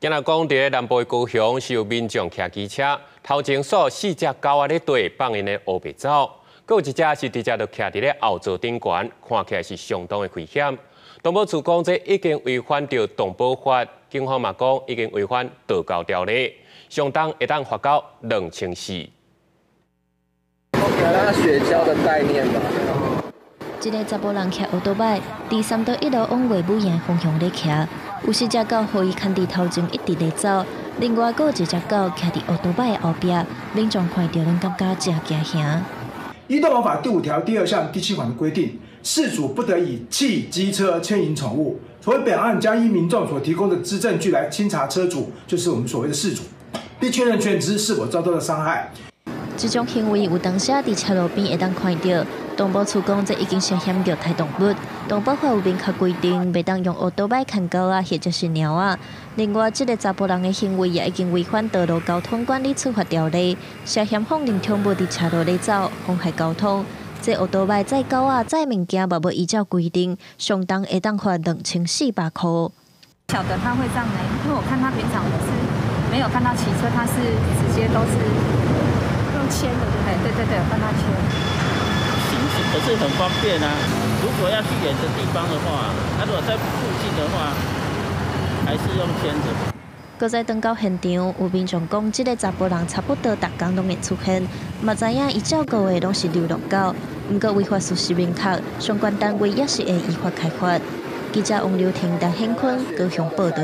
今仔講佇南部高雄是有民眾騎機車，頭前煞四隻狗仔咧綴，放𪜶咧烏白走，閣有一隻是直接就徛佇咧後座頂懸，看起來是相當的危險。動保處講這已經違反著動保法，警方嘛講已經違反道交條例，相當會當罰到2400。那雪橇的概念吧。一个查埔人騎歐多擺，佇三多一路往月母營方向咧騎，有四隻狗予伊牽佇頭前一直咧走，另外閣有一隻狗徛佇歐多擺的後壁，民眾看著攏感覺誠驚嚇。依動保法第5條第2項第7款的規定，飼主不得以汽機車牽引寵物。所以本案將依民眾所提供的資證據來清查車主，就是我們所謂的飼主，並確認犬隻是否遭到了傷害。這種行為有當時佇車路邊會當看著，動保處講這已經涉嫌虐待動物。動保法有明確規定，袂當用歐多擺牽狗仔或者是貓仔。另外，這个查埔人的行為也已經違反道路交通管理處罰條例，涉嫌放任寵物佇車路咧走，妨害交通。這歐多擺載狗仔載物件，嘛無依照規定，相當會當罰2400箍。曉得他會這樣呢，因為我看他平常是沒有看到騎車，他是直接都是用牽的，對不對？對對對，幫他牽。行駛可是很方便啊。如果要去遠的地方的話，那如果在附近的話，還是用牽的。閣再轉到現場，有民眾講，這个查埔人差不多逐工攏會出現，嘛知影伊照顧的攏是流浪狗，毋過違法事實明確，相關單位也是會依法開罰。記者王劉婷、陳顯坤高雄報導。